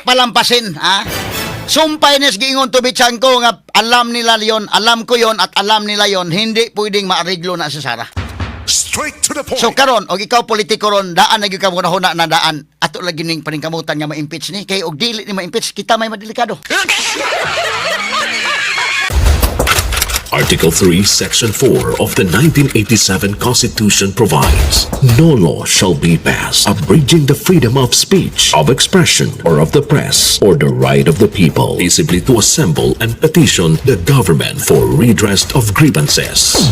palampasin, ha? Sumpay nis giingon Toby Tiangco nga alam nila yon, alam ko yon at alam nila yon, hindi pwedeng maariglo na si Sara. Straight to the point. So karon, og ikaw politiko ron, daan na gyud ka muna na daan. Ato lagi ning paningkamutan nga ma-impeach ni kay og dili ni ma-impeach, kita may madelikado. Article 3, Section 4 of the 1987 Constitution provides, "No law shall be passed abridging the freedom of speech, of expression, or of the press, or the right of the people peaceably to assemble and petition the government for redress of grievances."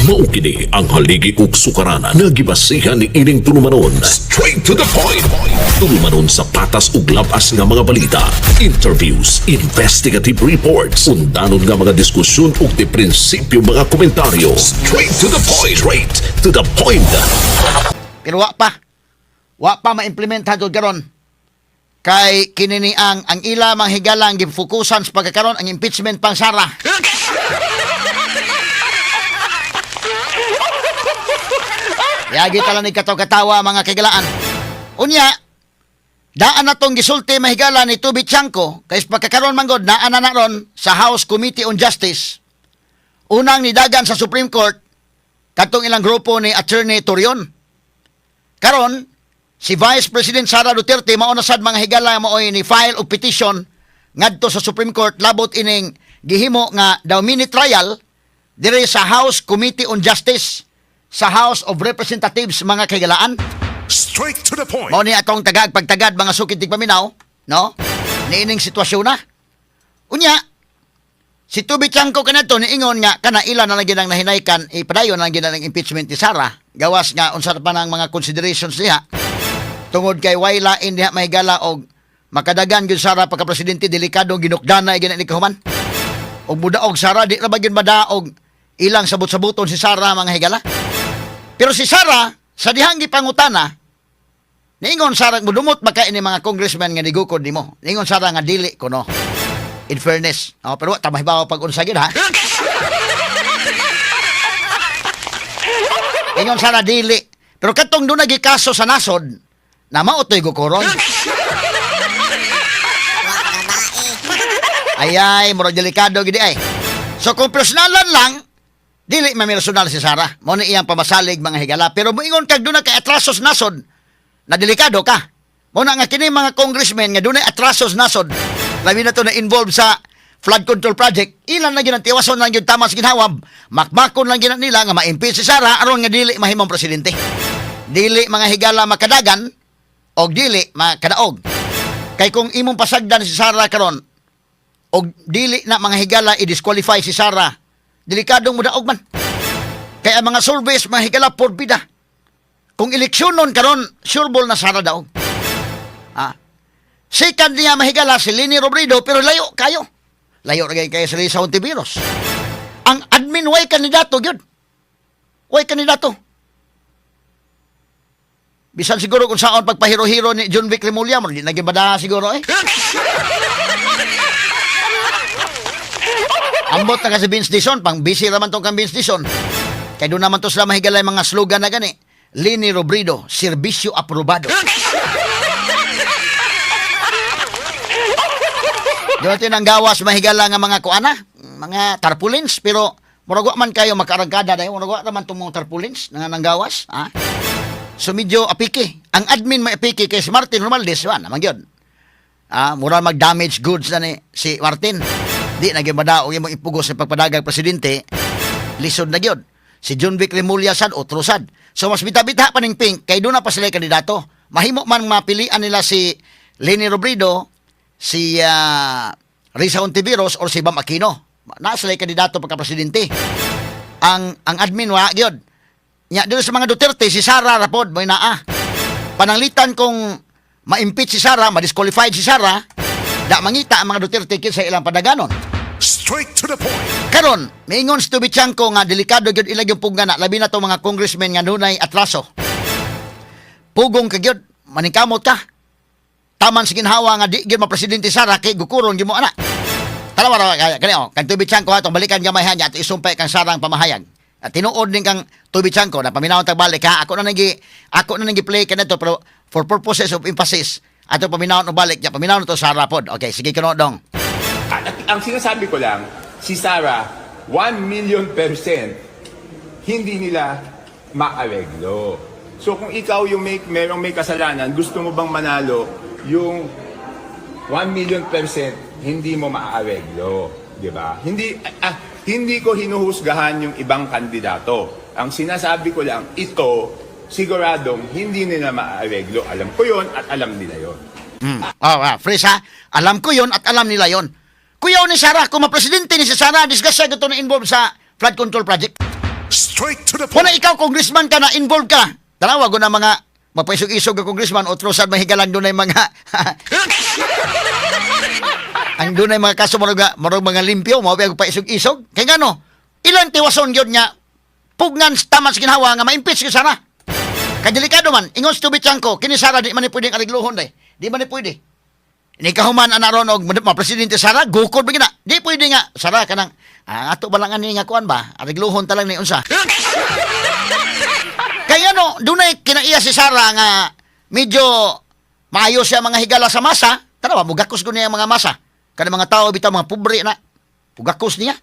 Mao kini ang haligi ug sukaranan nga gibasihan ni ining tulumanon. Straight to the point. Tulumanon sa patas ug labas nga mga balita, interviews, investigative reports, undanon nga mga diskusyon ug di prinsipyo mga komentaryo. Straight to the point. Straight to the point. Pero wa pa. Wa pa ma-implement hangtod karon. Kay kini ni ang ila mga higalang gifokusan sa pagkakaron ang impeachment pang Sara. Yagi tala ni kataw-katawa, mga kagalaan. Unya, daan na tong gisulti, mahigala, ni Toby Tiangco kay sa pagkakaron manggod naa na na ron sa House Committee on Justice. Unang nidagan sa Supreme Court katong ilang grupo ni Attorney Torion. Karon, si Vice President Sara Duterte mao na sad, mga higala, maoy ni file og petition ngadto sa Supreme Court labot ining gihimo nga daw mini trial dire sa House Committee on Justice sa House of Representatives, mga kahigalaan. Straight to the point. Mao ni atong tagag pagtagad, mga sukid tigpaminaw, no? Niining sitwasyon na. Unya, si Toby Tiangco kanadto niingon nga kana ila na lang gyud ang nahinaykan, ipadayon na lang gyud ang impeachment ni Sara. Gawas nga unsa pa nang mga considerations niya tungod kay way lain diha, mahigala, og makadagan gyud Sara pagka presidente, delikado ginukdana gyud ni kahuman. Og mudaog Sara, di ra ba gyud madaog ilang sabot-sabuton si Sara, mga higala? Pero si Sara sa dihang gipangutana, niingon Sara, mudumot ba ka ini mga congressman nga nigukod nimo? Niingon Sara nga dili kuno. In fairness. Oh, pero wa ta mahibaw pag unsa gyud ha. Ingon Sara dili. Pero katong doon nagikaso sa nasod, na mao to'y gukoron. Ayay, murag delikado gid ay. So kung personalan lang, dili man personal si Sara. Mao ni iyang pamasalig, mga higala. Pero moingon kag doon kay atrasos nasod, na delikado ka. Mao na nga kini mga congressmen nga dunay atrasos nasod, labi na to na involved sa flood control project, ilan na gyud ang tiwason lang gyud tama sa ginhawa, makmakon lang gyud nila nga ma-impeach si Sara aron nga dili mahimong presidente. Dili, mga higala, makadagan og dili makadaog. Kay kung imong pasagdan si Sara karon og dili na, mga higala, i-disqualify si Sara, delikadong modaog man. Kay ang mga surveys, mga higala, porbida. Kung eleksyon nun karon, sure ball na Sara daog. Ah. Second niya, mahigala, si Leni Robredo, pero layo kayo. Layo ra kay si Risa Hontiveros. Ang admin way kandidato gyud. Way kandidato. Bisan siguro kung saan pagpahiro-hiro ni John Vic Remulla, mo di naging bada siguro eh. Ambot na kasi Vince Dizon, pang busy raman tong kang Vince Dizon. Kay doon naman to sila mahigalay mga slogan na gani. Leni Robredo, serbisyo aprobado. Doon natin ang gawas, mahigala, nga mga kuana, mga tarpaulins, pero murag wa man kayo makaarangkada dayon, murag wa raman tong mga tarpaulins nga nang gawas, ha? So medyo apiki. Ang admin may apiki kay si Martin Romualdez, wa naman gyud. Ah, mura mag-damage goods na ni si Martin. Di na gyud madaog imong ipugos sa pagpadagag presidente, lisod na gyud. Si John Vic Remulla sad otro sad. So mas bita-bita pa ning pink kay doon na pa sila kandidato. Mahimo man mapilian nila si Leni Robredo, si Risa Hontiveros or si Bam Aquino. Na sila kandidato pagka presidente. Ang admin wa gyud. Nya dito sa mga Duterte si Sara rapod mo'y naa. Pananglitan kung ma-impeach si Sara, ma-disqualified si Sara, da mangita ang mga Duterte kinsa ilang padaganon. Straight to the point. Karon, miingon si Toby Tiangco nga delikado gyud ilang yung pugana, labi na to mga congressmen nga dunay atraso. Pugong ka gyud, maningkamot ka. Taman sa ginhawa nga di gyud mapresidente Sara kay gukuron gyud mo ana. Tanawa ra kaya kani oh, kang Toby Tiangco atong balikan gamay ha niya at isumpay kang Sarang pamahayag. At tinuod din kang Toby Tiangco na paminawon tag balik ha. Ako na nang play kanato pero for purposes of emphasis, Ato paminawon og balik, ya paminawon to Sara pod. Okay, sige kuno, dong. At ang sinasabi ko lang, si Sara, 1 million percent, hindi nila maareglo. So kung ikaw yung merong may kasalanan, gusto mo bang manalo, yung 1 million percent, hindi mo maaareglo. Di ba? Hindi ko hinuhusgahan yung ibang kandidato. Ang sinasabi ko lang, ito, siguradong hindi nila maaareglo. Alam ko yon at alam nila yon. Oh, fresh ha. Alam ko 'yon at alam nila 'yon. Kuyaw ni Sara, kung mapresidente ni si Sara, disgrasya to na involved sa flood control project. Straight to the Kung point. na ikaw, congressman ka na, involved ka. Tanawa ko na mga mapaisog-isog ka congressman, otro sad mahigalang doon ay mga ang doon ay mga kaso marog, marog mga limpyo, mao pa paisog-isog. Kay ngano, ilang tiwason gyud nga pugnan sa tamas ginhawa nga ma-impeach ka Sara. Kay delikado man, ingon sa Toby Tiangco, kini Sara di man ni pwedeng arigluhon day. Di man ni pwede. Ni kahuman ana ron og ma-presidente Sara, gukod ba gina? Di pwede nga Sara kanang ato ba lang ani nga kuan ba? Arigluhon ta lang ni unsa. Kaya ano, dunay kinaiya si Sara nga medyo maayo siya mga higala sa masa. Tanawa, mugakos ko niya ang mga masa. Kana mga tao bitaw mga pobre na. Mugakos niya.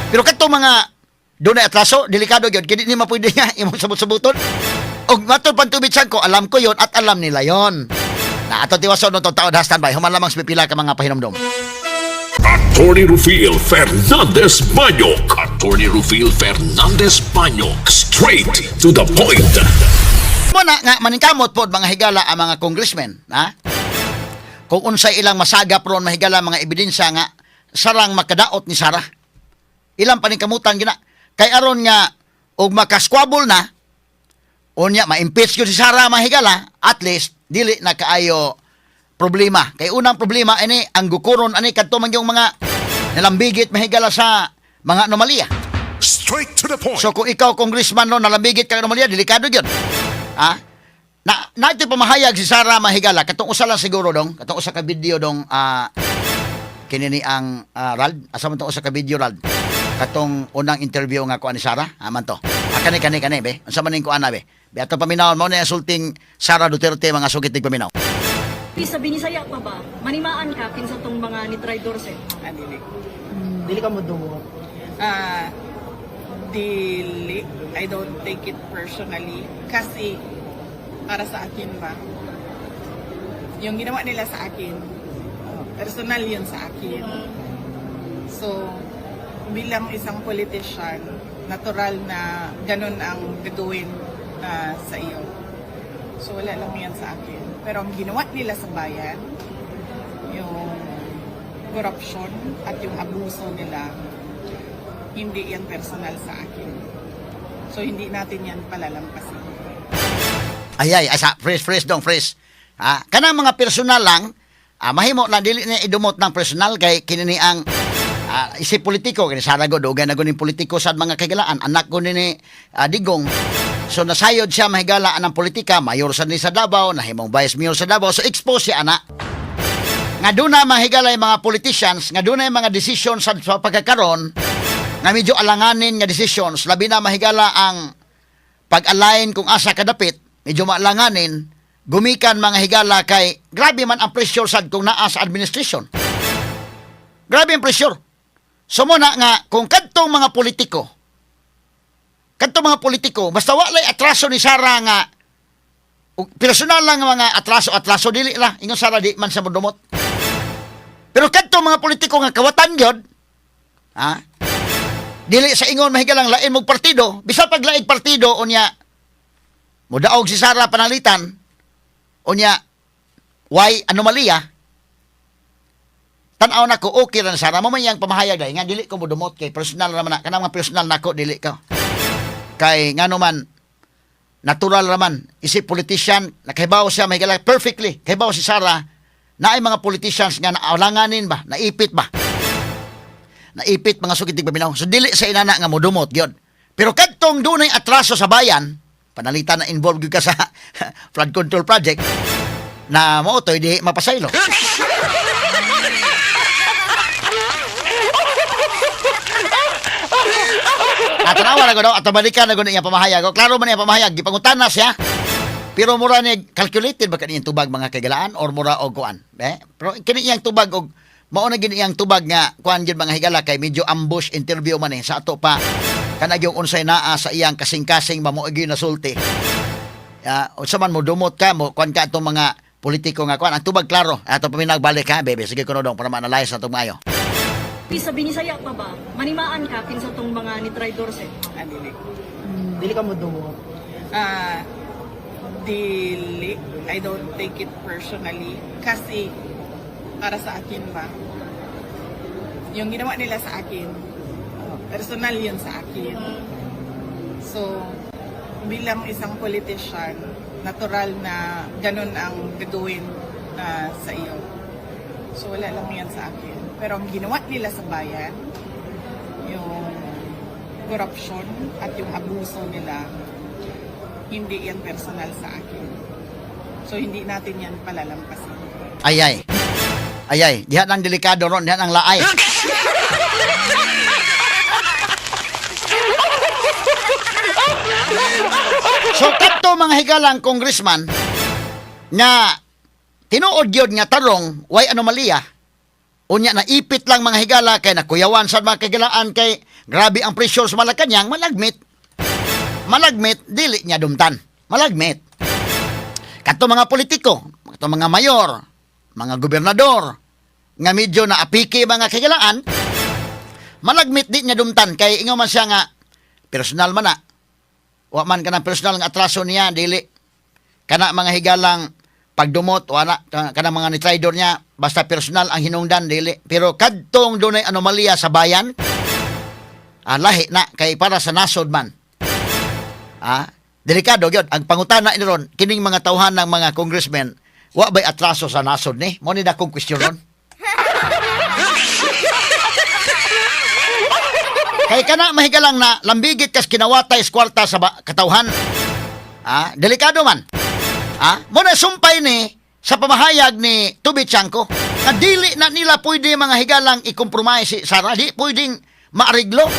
Pero kadto mga dunay atraso, delikado gyud kini ni mapwede nga imong sabot-sabuton. Og matod pantubit ko, alam ko yon at alam nila yon. Na ato tiwason no to taod ha, standby. Human lamang sa pipila ka mga pahinomdom. Attorney Rufil Fernandez Banyok. Attorney Rufil Fernandez Banyok. Straight to the point. Mo na nga maningkamot pod mga higala ang mga congressmen, ha? Kung unsay ilang masagap ron mahigala mga ebidensya nga sarang makadaot ni Sara. Ilang paningkamutan gina kay aron nga og makasquabble na unya ma-impeach gyud si Sara, mga higala, at least dili na kaayo problema. Kay unang problema ini ang gukuron ani kadto man yung mga nalambigit, mahigala, sa mga anomalya. Straight to the point. So kung ikaw congressman no nalambigit ka anomalya, delikado gyud. Ha? Na nato pamahayag si Sara, mahigala, katong usa lang siguro dong, katong usa ka video dong, kini ni ang Rald, asa man tong usa ka video, Rald? Katong unang interview nga kuan ni Sara, aman to. Ah, kani kani kani be. Unsa man ning kuan na be? Be ato paminawon mo na sulting Sara Duterte, mga sugit tig paminaw. Sa Binisaya pa ba, manimaan ka kinsa tong mga ni traidor se? Ah, dili. Dili ka mo dumot. Ah, dili. I don't take it personally. Kasi, para sa akin ba, yung ginawa nila sa akin, oh, personal yun sa akin. So, bilang isang politician, natural na ganun ang gagawin sa iyo. So, wala lang yan sa akin. Pero ang ginawa nila sa bayan, yung corruption at yung abuso nila, hindi yan personal sa akin. So, hindi natin yan palalampasin. Ay ay, asa fresh fresh dong, fresh. Ha, kanang mga personal lang, mahimo lang dili na idumot ng personal kay kini ni ang isip politiko kini Sara go dugay na ning politiko sa mga kagilaan, anak ko ni Digong. So nasayod siya mahigala ang politika, mayor sa ni sa Davao, nahimong vice mayor sa Davao, so expose siya ana. Nga doon na mahigala yung mga politicians, nga doon na yung mga decisions sa pagkakaron, nga medyo alanganin nga decisions, labi na mahigala ang pag-align kung asa kadapit, medyo maalanganin, gumikan mga higala kay grabe man ang pressure sad kung naa sa administration. Grabe ang pressure. So mo na nga, kung kadtong mga politiko, basta walay atraso ni Sara nga, personal lang nga mga atraso-atraso, dili lah, ingon Sara, di man sa modumot. Pero kadtong mga politiko nga kawatan gyud, ha? Dili sa ingon mahigalang lain mong partido, bisan pag laing partido unya mudaog si Sara panalitan unya why anomalya, tan-aw nako okay ra na Sara mo man iyang pamahayag dai nga dili ko modumot kay personal ra man na kanang mga personal nako dili ka kay ngano man natural raman isip politician nakahibaw siya mahigala perfectly kahibaw si Sara na ay mga politicians nga naalanganin ba, naipit ba, naipit mga sukit paminaw. So dili sa inana nga modumot gyud. Pero kadtong dunay atraso sa bayan, panalitan na involved gyud ka sa flood control project na mo to di mapasaylo. At tanawa na ko daw, at balikan na ko niya pamahayag. O, klaro man niya pamahayag, gipangutana siya. Pero mura ni calculated ba kaniyang tubag, mga kaigalaan, or mura og kuan? Eh? Pero kini iyang tubag og mao na gini iyang tubag nga kuan gyud, mga higala, kay medyo ambush interview man eh sa ato pa kana yung unsay naa sa iyang kasing-kasing ba mo gyud nasulti. Ya, unsa man mo dumot ka mo kuan ka atong mga politiko nga kuan ang tubag klaro. Ato paminaw balik ha, bebe. Sige kuno dong para ma-analyze atong maayo. Sa Binisaya pa ba, manimaan ka kinsa tong mga ni traidor sir? Ah, dili. Dili ka mo dumot. Ah, dili. I don't take it personally. Kasi, para sa akin ba, yung ginawa nila sa akin, oh, personal yun sa akin. So, bilang isang politician, natural na ganun ang gagawin sa iyo. So, wala lang yan sa akin. Pero ang ginawa nila sa bayan, yung corruption at yung abuso nila, hindi yan personal sa akin. So, hindi natin yan palalampasin. Ay ay. Ay ay, diha nang delikado ron, diha nang laay. So kadto mga higalang congressman nga tinuod gyud nga tarong way anomalya. Unya na ipit lang, mga higala, kay nakuyawan sa mga kagilaan kay grabe ang pressure sa Malacañang, malagmit. Malagmit dili niya dumtan. Malagmit. Kadto mga politiko, kadto mga mayor, mga gobernador, nga medyo na apiki, mga kagilaan, malagmit di niya dumtan kay ingaw man siya nga personal man na. Wa man kanang personal nga atraso niya, dili. Kana mga higalang pagdumot, wala kanang mga ni traidor niya, basta personal ang hinungdan, dili. Pero kadtong dunay anomalya sa bayan, lahi na kay para sa nasod man. Delikado gyud ang pangutana ni ron kining mga tawhan ng mga congressmen, wa bay atraso sa nasod ni? Mo ni dakong question ron. Kay kana mahigalang na lambigit kas kinawatay sa kwarta sa katawhan. Delikado man. Mo na sumpay ni sa pamahayag ni Toby Tiangco na dili na nila pwede, mga higalang, i-compromise si Sara, di pwedeng maariglo.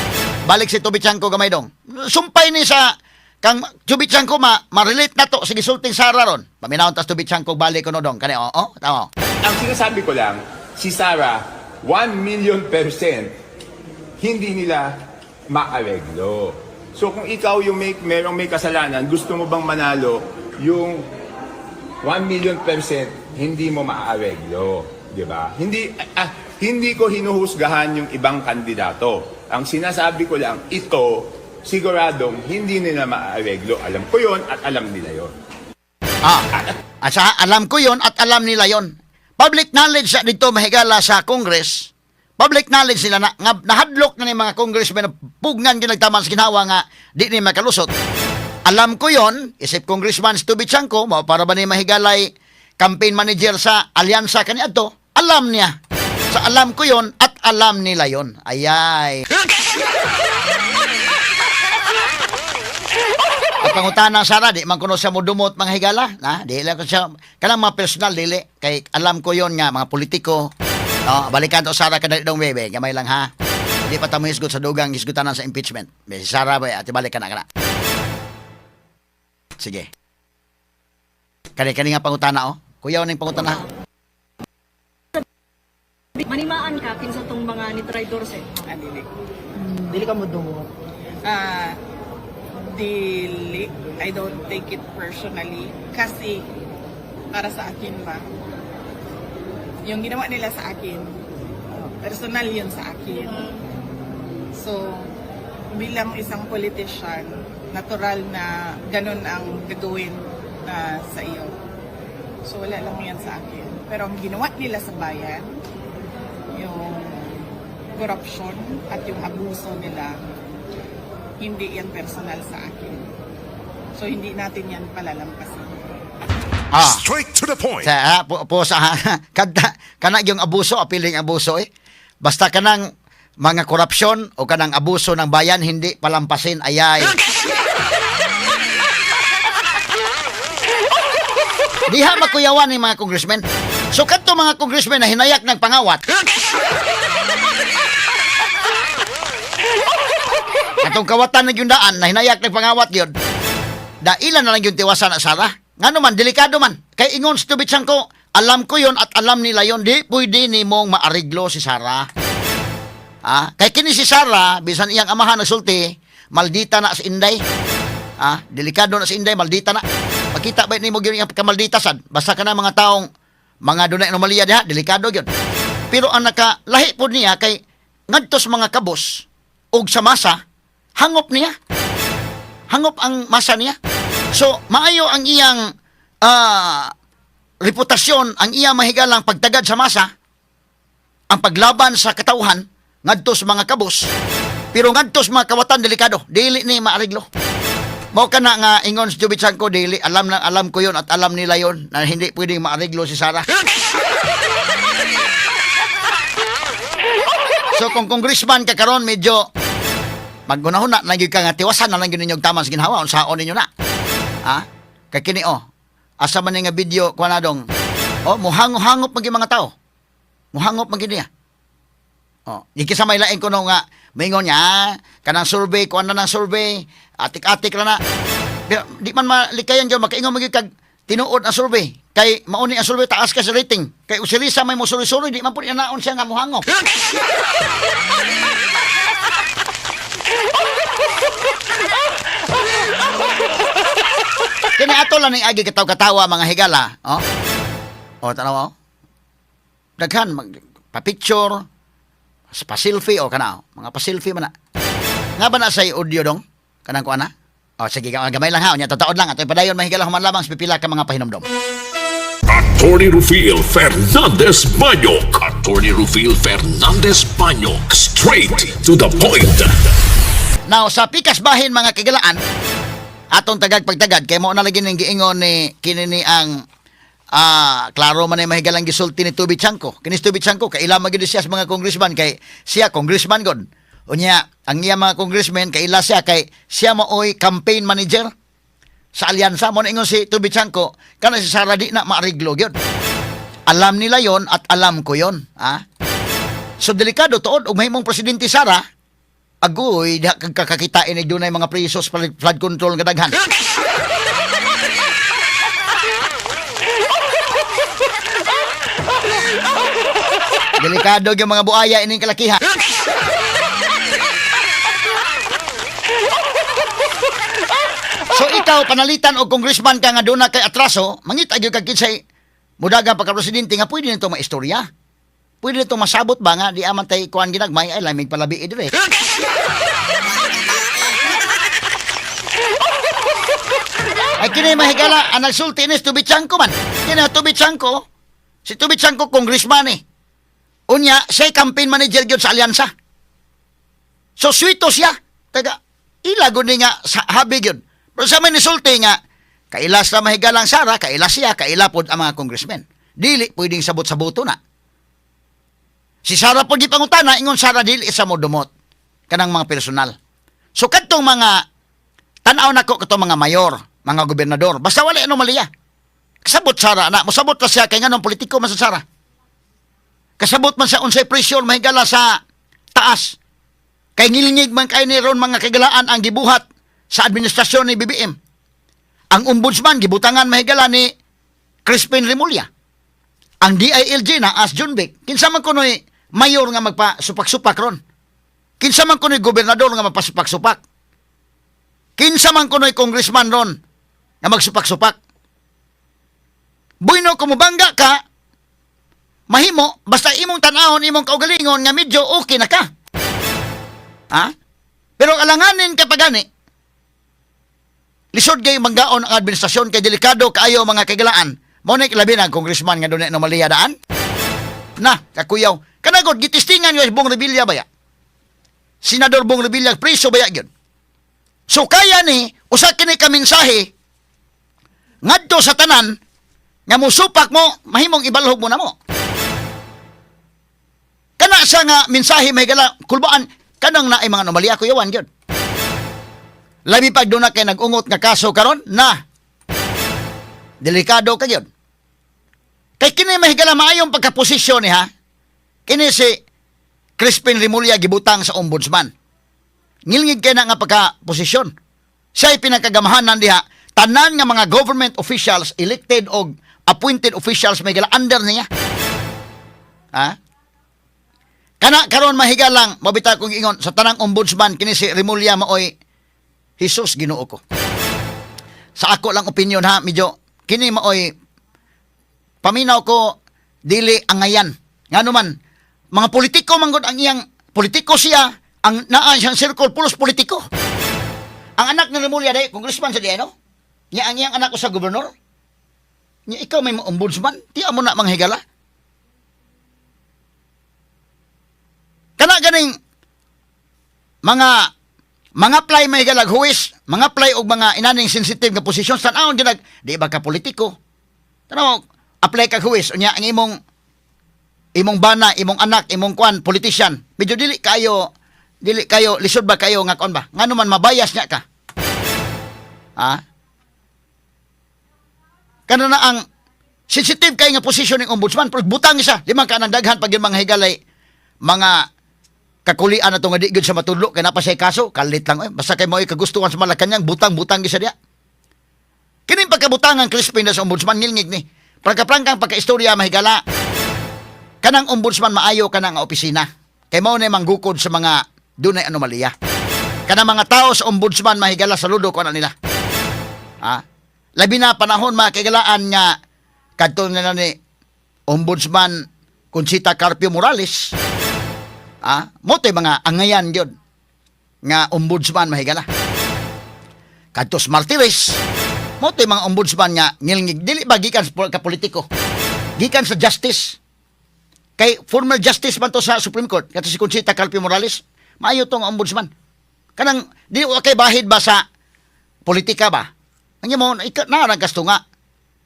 Balik si Toby Tiangco gamay dong. Sumpay ni sa kang Toby Tiangco ma ma-relate na to sa gisulting Sara ron. Paminawon tas Toby Tiangco balik kuno dong kani oo, tama. Ang sinasabi ko lang, si Sara, 1 million percent, hindi nila maareglo. So kung ikaw yung may, merong may kasalanan, gusto mo bang manalo, yung 1 million percent, hindi mo maaareglo. Di ba? Hindi ko hinuhusgahan yung ibang kandidato. Ang sinasabi ko lang, ito, siguradong hindi nila maaareglo. Alam ko yon at alam nila yon. At sa alam ko yon at alam nila yon. Public knowledge sa dito mahigala sa Congress. Public knowledge nila na nga, nahadlok na ni mga congressmen na pugnan ginagtaman sa ginawa nga di ni makalusot. Alam ko yon, isip congressman si Toby Tiangco, mao para ba ni mahigalay campaign manager sa alyansa kaniadto, alam niya. Sa alam ko yon at alam nila yon. Ayay. At pangutana Sara, di man kuno siya modumot, mga higala, na? Di lang ko siya kanang mga personal dili kay alam ko yon nga mga politiko. No, balikan to Sara kadali dong bebe, gamay lang ha. Di pa ta mo hisgot sa dugang hisgutanan sa impeachment. Be, si Sara ba ati balik ka na kana. Sige. Kani kani nga pangutana oh. Kuyaw ning pangutana. Manimaan ka kinsa tong mga ni traidor sir? Ah, dili. Dili ka mo dumot. Ah, dili. I don't take it personally. Kasi, para sa akin ba, yung ginawa nila sa akin, oh, personal yun sa akin. So, bilang isang politician, natural na ganun ang gagawin sa iyo. So, wala lang yan sa akin. Pero ang ginawa nila sa bayan, yung corruption at yung abuso nila, hindi yan personal sa akin. So, hindi natin yan palalampasin. Straight to the point. Sa po, po sa kada kana yung abuso, apiling abuso eh. Basta kanang mga korupsyon o kanang abuso ng bayan hindi palampasin ayay. Diha makuyawan ni mga congressmen. So kadto mga congressmen na hinayak ng pangawat. Atong kawatan ng daan na hinayak ng pangawat yun. Dailan na lang yung tiwasan na Sara. Ngano man, delikado man. Kay ingon si Toby Tiangco, alam ko yon at alam nila yon, di pwede nimong maariglo si Sara. Ah, kay kini si Sara, bisan iyang amahan nagsulti, maldita na si Inday. Ah, delikado na si Inday, maldita na. Makita ba nimo gyud iyang pagkamaldita sad? Basta ka na mga taong mga dunay anomalya diha, delikado gyud. Pero ang nakalahi pod niya kay ngadto sa mga kabos ug sa masa, hangop niya. Hangop ang masa niya. So, maayo ang iyang reputasyon, ang iyang mahigalang pagtagad sa masa, ang paglaban sa katawhan ngadto sa mga kabos. Pero ngadto sa mga kawatan, delikado, dili ni maariglo. Mao kana nga ingon si Toby Tiangco, dili, alam na alam ko yon at alam nila yon na hindi pwedeng maariglo si Sara. So kung congressman ka karon, medyo maggunahuna na gyud ka nga tiwasan na lang gyud ninyong tamang sa ginhawa, unsaon ninyo na. Ha? Kay kini, oh. Asa man ni nga video kuan na dong? Oh, muhangop-hangop man gyud mga tao. Muhangop man gyud niya. Oh, di kisa may lain kuno nga maingon niya, ah, kanang survey, kuan na ng survey, atik-atik ra na. Pero di man malikayan gyud makaingon man gyud kag tinuod ang survey. Kay mauni ang survey, taas ka sa rating. Kay usilisa may mo suri-suri, di man pud inaon siya nga muhangop. Kini ato lang ning agi kataw-katawa, mga higala, oh. Oh, tanaw, oh. Daghan mag pa-picture, pa-selfie o kana, oh. Mga pa-selfie man na. Nga ba na sa audio dong? Kanang kuan na? Oh, sige, gamay lang ha. Unya, tataod lang. Ato padayon, mahigala, human lamang sa pipila ka mga pahinomdom. Attorney Rufil Fernandez Banyok. Attorney Rufil Fernandez Banyok. Straight to the point. Now, sa pikas bahin, mga kagilaan, atong tagag pagtagad, kay mao na lagi ning giingon ni kini ni ang klaro man ay mahigalang gisulti ni Toby Tiangco. Kini si Toby Tiangco, kaila man gyud siya sa mga congressman kay siya congressman god. Unya, ang iya mga congressman kaila siya kay siya maoy campaign manager sa alyansa. Mo na ingon si Toby Tiangco, kana si Sara di na maariglo gyud. Alam nila yon at alam ko yon, ha? So delikado tuod og mahimong presidente Sara, agoy, diha kag kakakitain ni dunay mga presos flood control nga daghan. Delikado yung mga buaya ining kalakihan. So ikaw panalitan og congressman ka nga duna kay atraso, mangita gyud kag kinsay mudagan pagka presidente nga pwede nito maistorya. Pwede nito masabot ba nga di aman tay kuan ginagmay ay lamig palabi dire. Ay kini, mahigala, ang nagsulti ni Toby Tiangco man. Kini Toby Tiangco, si Toby Tiangco congressman eh. Unya, siya campaign manager gyud sa alyansa. So swito siya. Taga ila gud ni nga sa habi gyud. Pero sa may nisulti nga kaila sa mahigalang Sara, kaila siya, kaila pod ang mga congressmen. Dili pwedeng sabot sa boto na. Si Sara pod gipangutana, ingon Sara dili sa mo dumot kanang mga personal. So kadtong mga tan-aw nako katong mga mayor, mga gobernador, basta wala anomalya. Kasabot Sara na, mosabot ra siya kay nganong politiko man sa Sara. Kasabot man sa unsay presyon, mahigala, sa taas. Kay ngilngig man kay ni ron, mga kagalaan, ang gibuhat sa administrasyon ni BBM. Ang ombudsman gibutangan, mahigala, ni Crispin Remulla. Ang DILG na as Junvic. Kinsa man kunoy mayor nga magpasupak-supak ron? Kinsa man kunoy gobernador nga magpasupak-supak? Kinsa man kunoy congressman ron nga magsupak-supak? Bueno, kumubangga ka, mahimo, basta imong tanahon, imong kaugalingon nga medyo okay na ka. Ha? Pero alanganin ka pa gani, lisod kay manggaon ang administrasyon kay delikado kaayo, mga kagalaan. Mo na labi na ang congressman nga dunay anomalya daan. Na, kakuyaw. Kanagod, gitistingan yung Bong Revilla baya. Senador Bong Revilla, priso baya yun. So kaya ni, usa kini ka mensahe ngadto sa tanan nga musupak mo, mahimong ibalhog mo na mo. Kana sa nga mensahe may gala, kulbaan, kanang naay mga anomalya, kuyawan gyud. Labi pag doon na kay nag-ungot nga kaso karon na delikado ka gyud. Kay kini, mahigala, maayong pagkaposisyon ni ha. Kini si Crispin Remulla gibutang sa ombudsman. Ngilngig kay na nga pagkaposisyon. Siya'y pinakagamahanan diha. Tanan nga mga government officials, elected og appointed officials, may gala, under niya. Ha? Kana karon, mahigalang, mabita kong ingon sa tanang ombudsman, kini si Remulla maoy, Jesus, Ginoo ko. Sa ako lang opinion ha, medyo kini maoy paminaw ko, dili angayan. Ngano man, mga politiko manggod ang iyang politiko siya, ang naa siyang circle pulos politiko. Ang anak ni Remulla day congressman sa diay, no? Nya ang iyang anak ko sa gobernador. Nya ikaw may ombudsman, ti amo na, mga higala. Kana ganing mga apply may galag huwis, mga apply og mga inaning sensitive nga posisyon, tan-awon gyud, di ba ka politiko? Tanaw, apply ka huwis, unya ang imong bana, imong anak, imong kwan, politician. Medyo dili kayo lisod ba kayo nga kuan ba? Ngano man mabayas niya ka? Ha? Kana na ang sensitive kay nga posisyon ng ombudsman, pero butang isa, di man ka nang daghan pag yung mga higalay, mga kakulian na to nga di gyud sa matudlo kay napa siya kaso, kalit lang eh. Basta kay mo'y kagustuhan sa Malacañang, butang-butang gyud sa diya. Kining pagkabutangan Crispin na sa ombudsman, ngilngig ni. Pagkaprangkang pagkaistorya, mahigala. Kanang ombudsman, maayo kanang opisina. Kay mao na manggukod sa mga dunay anomalya. Kanang mga tao sa ombudsman, mahigala, saludo ko na nila. Ha? Labi na panahon, mga kaigalaan, nga kadto na ni Ombudsman Conchita Carpio Morales. Ah, mo to'y mga angayan gyud nga ombudsman, mahigala. Kadto sa Martires, mo to'y mga ombudsman nga ngilngig, dili ba gikan sa ka politiko. Gikan sa justice. Kay former justice man to sa Supreme Court, kato si Conchita Carpio Morales, maayo tong ombudsman. Kanang di wa kay bahid ba sa politika ba? Ang imo ika na ang gasto nga.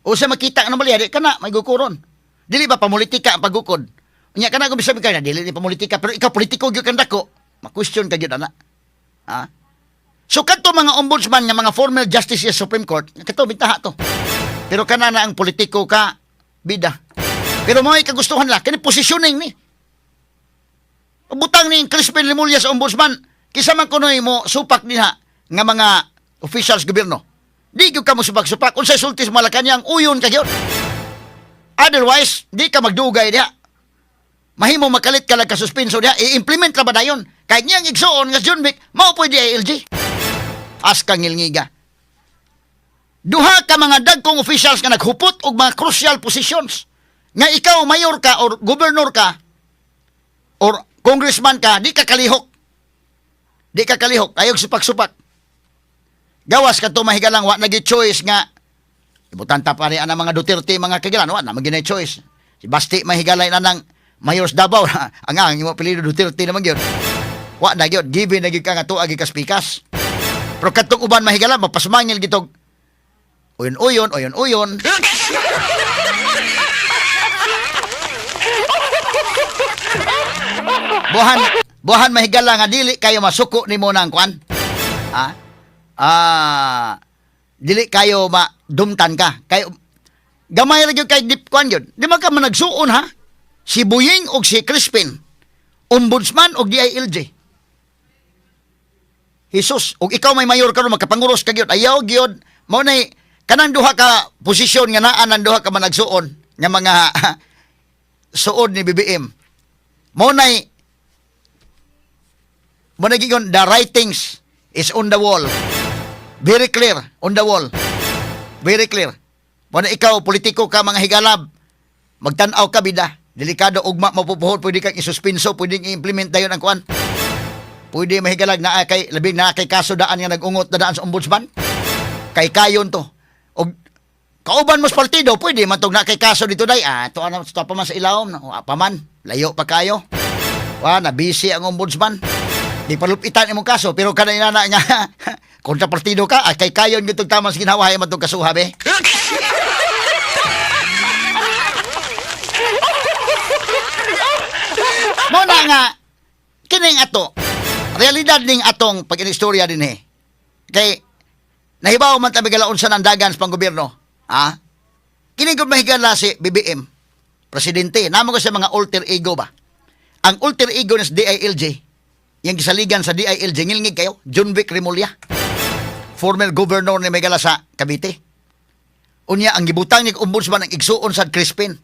O sa makita nga anomalya, di kana may gukuron. Dili ba pamulitika ang pagukod? Unya kana kung bisabi ka na dili ni pamulitika, pero ikaw politiko gyud kang dako, ma-question ka gyud ana. Ha? So kadto mga ombudsman nga mga former justice sa Supreme Court, kato bitaha to. Pero kana na ang politiko ka bida. Pero mo kagustuhan la kini positioning ni. Butang ni Crispin Remulla sa ombudsman, kisa man kunoy mo supak dinha nga mga officials gobyerno. Di gyud ka mo supak-supak unsay sulti sa Malacañang, uyon ka gyud. Otherwise, di ka magdugay diha. Mahimo makalit ka lang kasuspenso diha, i-implement ra ba dayon? Kay niyang igsuon nga si John Vic, mao pwede DILG. As kang ngilngiga. Duha ka mga dagkong officials nga naghupot og mga crucial positions. Nga ikaw mayor ka or gobernador ka or congressman ka, di ka kalihok. Di ka kalihok, ayog supak-supak. Gawas kadto, mahigalang, wa nagi choice nga ibutan ta pa ang mga Duterte, mga kagilan, wa na maginay choice. Si Basti, mahigalay na ng Mayor sa Davao, ang imo apelyido Duterte naman gyud. Wa na gyud, given na gyud ka nga tuag ka spikas. Pero kadtong uban, mahigala, mapasmangil gitog. Uyon-uyon, uyon-uyon. Buhan, buhan, mahigala, nga dili kayo masuko nimo ng kwan. Ha? Ah, dili kayo madumtan ka. Kayo gamay ra gyud kay dip kwan gyud. Di man ka managsuon ha. Si Buying og si Crispin, ombudsman og DILG. Jesus, og ikaw may mayor karon, makapanguros ka gyud. Ayaw gyud. Mao nay kanang duha ka posisyon nga naa nang duha ka managsuon nga mga suod ni BBM. Mao nay gigon, the writings is on the wall. Very clear on the wall. Very clear. Mao na ikaw politiko ka, mga higalab. Magtan-aw ka bida. Delikado ugma mapupuhol, pwede kang isuspenso, pwede i-implement dayon ang kuan. Pwede, mahigalag, naa kay labing naa kay kaso daan nga nag-ungot na daan sa ombudsman. Kay kayon to. Og kauban mo sa partido, pwede man tog na kay kaso dito day. Ah, to ano, to pa man sa ilawom, no? Ah, pa man, layo pa kayo. Wa na busy ang ombudsman. Di palupitan imong kaso, pero kanay na nga kontra partido ka, ah, kay kayon gyud tong tamang ginawa man tong kasuha be. Mo na nga kining ato realidad ning atong pag-inistorya din eh. Kay nahibaw man tabi galaon sa nandagan sa panggobyerno. Ha? Kini gud mahigala si BBM. Presidente, namo ko sa mga alter ego ba? Ang alter ego ni sa DILG, yung gisaligan sa DILG, ngilngig kayo, John Vic Remulla. Former governor ni Megala sa Cavite. Unya ang gibutang ni ombudsman ang igsuon sa Crispin.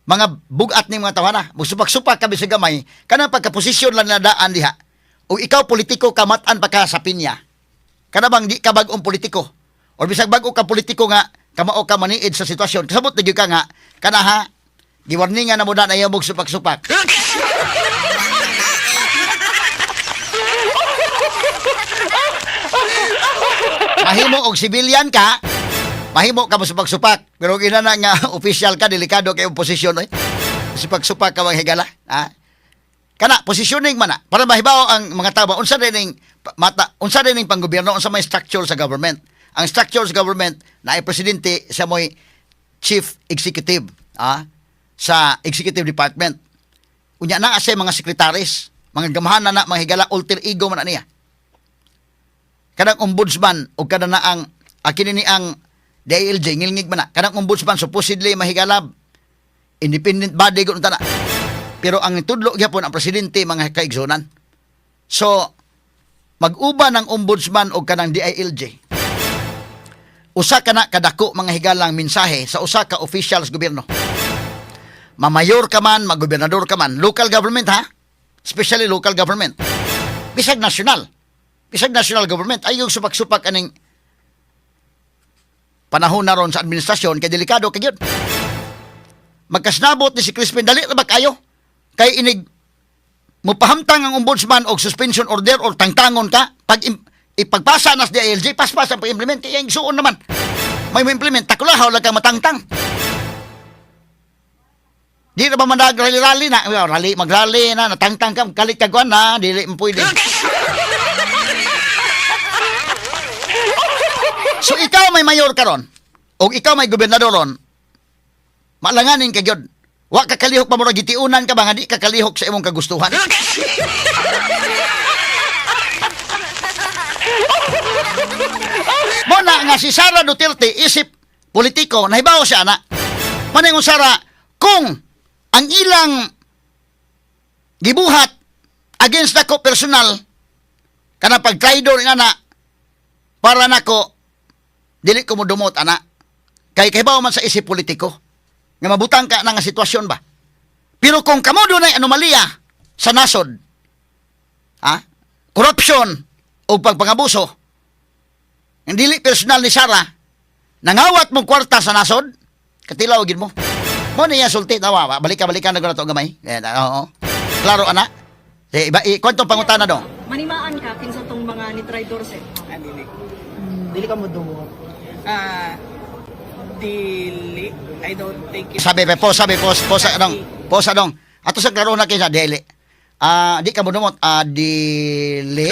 Mga bugat ni mga tawana, musupak-supak kami sa gamay, kanang pagkaposisyon lang nadaan diha. O ikaw politiko kamatan pa ka sa pinya. Kana bang di ka bag-ong politiko? Or bisag bag-o ka politiko nga kamao ka maniid sa sitwasyon. Kasabot na gyud ka nga kana ha, giwarningan na mo na ayaw mog supak-supak. Mahimo og civilian ka, mahimo ka mo supak-supak. Pero ina na nga official ka, delikado kay posisyon oy. Supak-supak ka mga higala, ha? Kana positioning man na para mahibaw ang mga tao unsa din ning mata, unsa din ning panggobyerno, unsa may structure sa government. Ang structure sa government na ay presidente siya mo'y chief executive, ah, sa executive department. Unya na siya mga sekretaris, mga gamahan na na mga higala, alter ego man na niya. Kanang ombudsman o kada na ang kini ni ang DILG ngilngig man na. Kanang ombudsman supposedly mahigalab independent body gud na. Pero ang tudlo gyapon ang presidente mga kaigsunan. So mag-uban ang ombudsman og kanang DILG. Usa ka na kadako mga higalang mensahe sa usa ka official sa gobyerno. Mamayor ka man, maggobernador ka man, local government ha? Especially local government. Bisag national. Bisag national government ay yung supak-supak aning panahon na ron sa administrasyon kay delikado kay gyud. Magkasnabot ni si Crispin, dali ra ba kayo? Kay inig mupahamtang ang ombudsman og suspension order or tangtangon ka pag ipagpasa nas DILG, paspas ang pag-implement kay ang suon naman. May mo-implement takulahaw lang kang matangtang. Di na ba man rally-rally na? Well, rally, mag-rally na, natangtang ka, kalit ka kuan na, dili mo pwede. So ikaw may mayor karon, o ikaw may gobernador ron, maalanganin ka gyud. Wa ka kalihok pa murag gitiunan ka ba nga di ka kalihok sa imong kagustuhan. Mo na nga si Sara Duterte isip politiko nahibaw siya na. Maningon Sara kung ang ilang gibuhat against nako personal kana pagtraidor nga na para nako dili ko modumot ana kay kahibaw man sa isip politiko nga mabutang ka na nga sitwasyon ba. Pero kung kamo dunay anomalya sa nasod, ha, corruption o pagpangabuso, ang dili personal ni Sara, nangawat mo kwarta sa nasod, katilaw gid mo. Mo niya sulti tawa, balik ka balikan na ko na to gamay. Eh, oo. Klaro ana. Eh, iba, kwentong pangutana dong. Manimaan ka kinsa tong mga ni traidor sir. Ah, dili. Dili ka mo dumot. Ah, dili. I don't take it. Sabi pe po, sabi po, po sa dong. Po sa dong. Ato sa klaro na kinsa dili. Ah, di ka mo dumot. Ah, dili.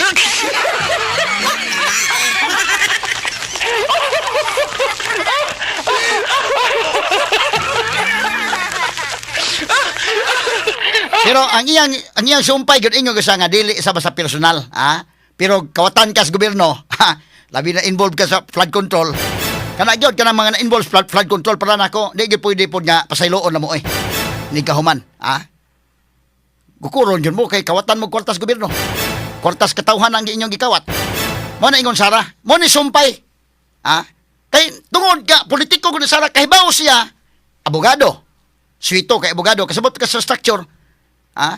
Pero ang iyang sumpay gyud ingon sa nga dili sa basta personal, ha? Pero kawatan ka sa gobyerno, ha? Labi na involved ka sa flood control. Kana gyud kanang mga na-involved flood control para nako, di gyud pwede pod nga pasayloon na mo oy. Ni kahuman, ha? Gukuron gyud mo kay kawatan mo kwartas gobyerno. Kwartas katawhan ang inyong gikawat. Mo na ingon Sara, mo ni sumpay. Ha? Kay tungod ka politiko gud ni Sara kahibaw siya abogado. Swito kay abogado kasabot ka sa structure. Ha?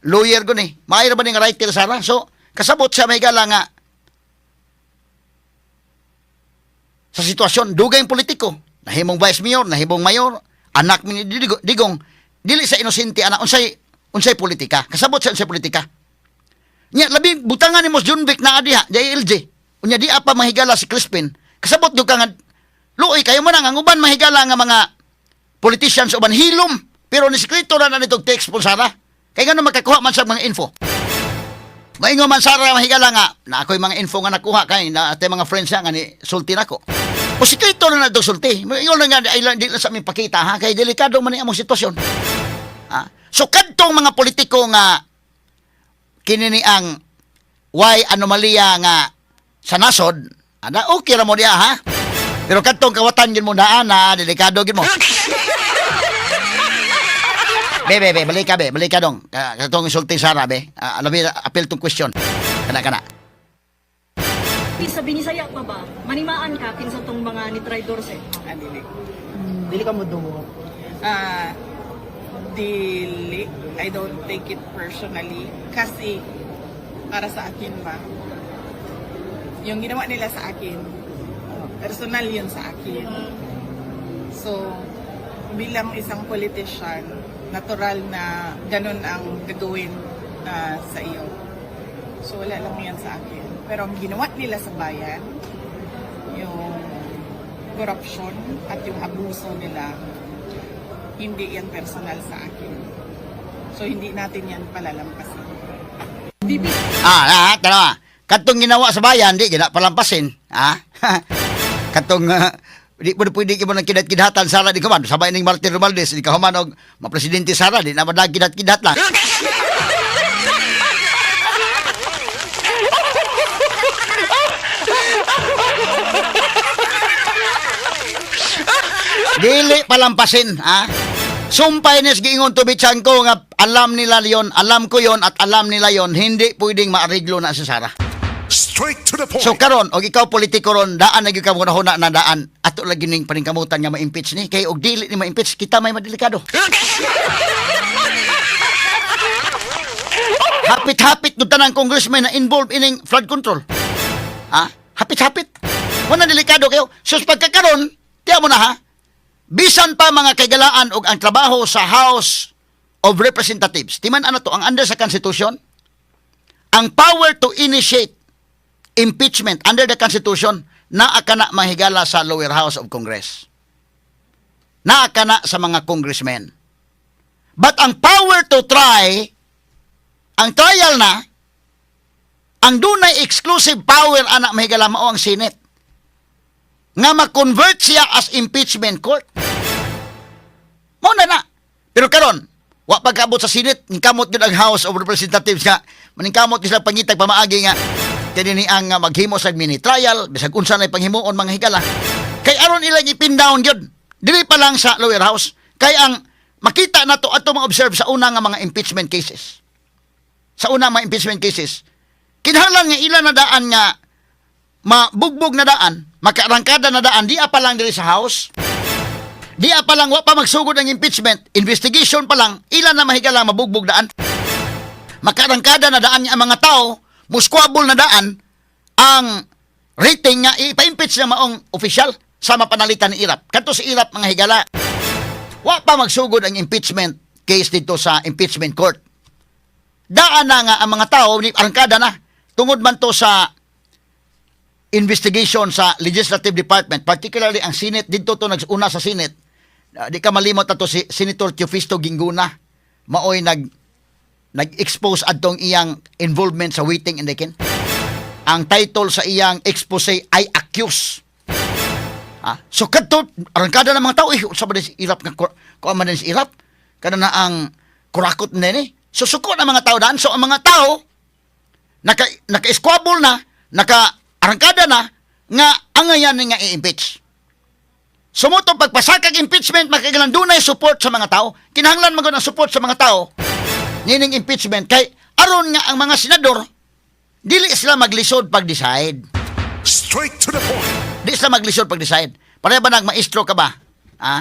Lawyer ko ni. Maayo ba ni nga writer Sara? So, kasabot siya may gala nga sa sitwasyon, dugay ang politiko. Nahimong vice mayor, nahimong mayor, anak ni Digong, dili sa inosente anak unsay unsay politika. Kasabot siya unsay politika. Nya labi butangan nimo si Junvic na diha, DILG. Unya di pa mahigala si Crispin. Kasabot gyud ka nga luoy kayo mo na nga ang uban mahigala nga mga politicians uban hilom pero ni sekreto na na nitong text po Sara. Kay ngano makakuha man sa mga info. Maingon man Sara mahigala nga na ako'y mga info nga nakuha kay na ate mga friends niya nga ni sulti nako. O sikreto na na sulti. Maingon na nga ay lang di lang sa aming pakita ha kay delikado man ni among sitwasyon. Ha? So kadtong mga politiko nga kini ni ang why anomalya nga sa nasod, ana okay ra mo diha ha. Pero kadtong kawatan gid mo na ana, delikado gid mo. Be, be, be, balik ka, be, balik ka dong. Katong insulting Sara, be. Alam mo, appeal tong question. Kana, kana. Sa Binisaya pa ba? Manimaan ka kinsa tong mga ni traidor sa? Ah, dili. Dili ka mo dumot. Ah, dili. I don't take it personally. Kasi, para sa akin ba, yung ginawa nila sa akin, personal yun sa akin. So, bilang isang politician, natural na ganun ang gagawin sa iyo. So, wala lang yan sa akin. Pero ang ginawa nila sa bayan, yung corruption at yung abuso nila, hindi yan personal sa akin. So, hindi natin yan palalampasin. VP Ah, tanawa. Katong ginawa sa bayan, di gina palampasin. Ah? Katong di po pwede mo nang kidat-kidhatan Sara di kaman. Sabay ning Martin Romualdez, di ka human og mapresidente Sara, di na madag kidat-kidat lang. Dili palampasin, ha? Sumpay nis giingon to ko nga alam nila yon, alam ko yon at alam nila yon, hindi pwedeng maariglo na si Sara. Straight to the point. So karon og ikaw politiko ron, daan na gyud ka huna na daan. Ato lagi ning paningkamutan nga ma-impeach ni kay og dili ni ma-impeach kita may madelikado. Hapit-hapit gud tanang congressman na involved ining flood control. Ha? Hapit-hapit. Wala delikado kayo. Sus pagkakaron, tiya mo na ha. Bisan pa mga kaigalaan og ang trabaho sa House of Representatives. Timan ano to ang under sa Constitution, ang power to initiate impeachment under the Constitution naa kana mahigala sa lower house of Congress. Naa kana sa mga congressmen. But ang power to try, ang trial na, ang dunay exclusive power ana mahigala mao ang Senate. Nga ma-convert siya as impeachment court. Mao na na. Pero karon, wa pagkaabot sa Senate, ningkamot gyud ang House of Representatives nga maningkamot gyud sila pangitag pamaagi nga kini ni ang nga maghimo sa mini trial bisag unsa na panghimuon mga higala. Kay aron ilang ipin down gyud. Dili pa lang sa lower house kay ang makita nato ato ma-observe sa una nga mga impeachment cases. Sa una mga impeachment cases, kinahanglan nga ila na daan nga mabugbog na daan, makaarangkada na daan, di pa lang diri sa house. Di pa lang wa pa magsugod ang impeachment, investigation pa lang, ilan na mahigala mabugbog daan. Makaarangkada na daan niya ang mga tao, muskwabol na daan ang rating nga ipa-impeach na maong opisyal sa mapanalitan ni Irap. Kadto si Irap mga higala, wa pa magsugod ang impeachment case dito sa impeachment court. Daan na nga ang mga tao, ni arangkada na, tungod man to sa investigation sa legislative department, particularly ang Senate, dito to nag-una sa Senate. Di ka malimot ato si Senator Teofisto Guingona, maoy nag-expose adtong iyang involvement sa waiting in the kin. Ang title sa iyang expose ay "Accuse." Ah, so kadto arangkada ng mga tao eh sa ba si Irap nga kuan man din si Irap kana na ang kurakot na ni. So suko na mga tao daan. So ang mga tao naka-squabble na, naka-arangkada na nga angayan ni nga i-impeach. Sumuto pagpasakag impeachment makailan dunay support sa mga tao. Kinahanglan man gud ang support sa mga tao nining impeachment kay aron nga ang mga senador dili sila maglisod pag-decide. Straight to the point. Di sila maglisod pag-decide. Pareha ba nagmaestro ka ba? Ha?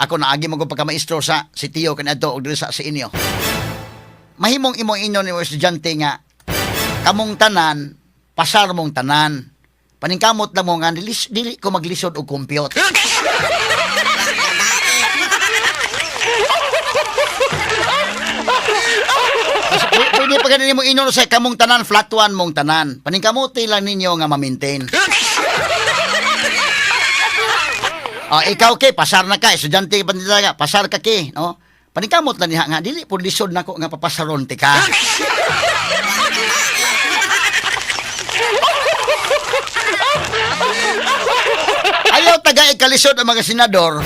Ako naagi mo ko pagka-maestro sa sitiyo kaniadto og diri sa inyo. Mahimong imong inyo ni estudyante nga kamong tanan, pasar mong tanan. Paningkamot lang mo nga dili, dili ko maglisod og compute. Kasi pwede pa ganin mo inyo sa kamong tanan, flat one mong tanan. Paningkamuti lang ninyo nga ma-maintain. Oh, ikaw ke, pasar na ka, estudyante pa nila ka, pasar ka ke, no? Paningkamot lang niya nga dili po lisod nako nga papasaron ti ka. Ayaw taga ikalisod ang mga senador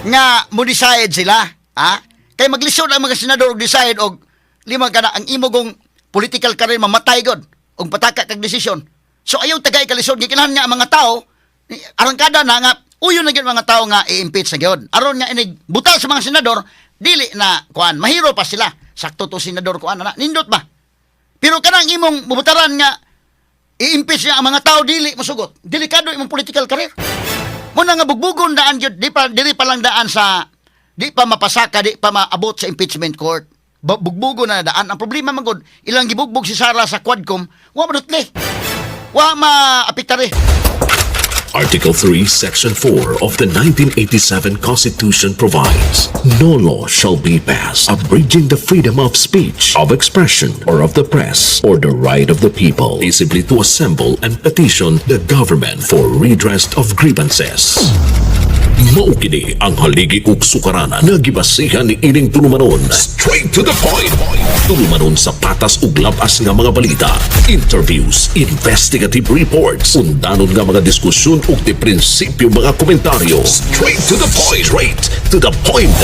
nga mo decide sila, ha? Kay maglisod ang mga senador og decide og lima kana ang imong political career mamatay gud og pataka kag desisyon. So ayaw taga ikalisod gikinahanglan nga ang mga tao arangkada na nga uyon na gyud mga tao nga i-impeach na gyud. Aron nga inig butal sa mga senador dili na kuan mahiro pa sila. Sakto to senador kuan na nindot ba? Pero kanang imong bubutaran nga I-impeach niya ang mga tao, dili mosugot. Delikado imong political career. Muna nga bugbugon daan jud, di pa dili pa lang daan sa di pa mapasaka, di pa maabot sa impeachment court. Bugbugon na daan. Ang problema man gud, ilang gibugbog si Sara sa Quadcom, wa madutli. Wa maapektare. Article 3, Section 4 of the 1987 Constitution provides, "No law shall be passed abridging the freedom of speech, of expression, or of the press, or the right of the people peaceably to assemble and petition the government for redress of grievances." Mao kini ang haligi ug sukaranan nga gibasihan ni ining tulumanon. Straight to the point. Tulumanon sa patas ug labas nga mga balita, interviews, investigative reports, undanon nga mga diskusyon ug di prinsipyo mga komentaryo. Straight to the point. Straight to the point.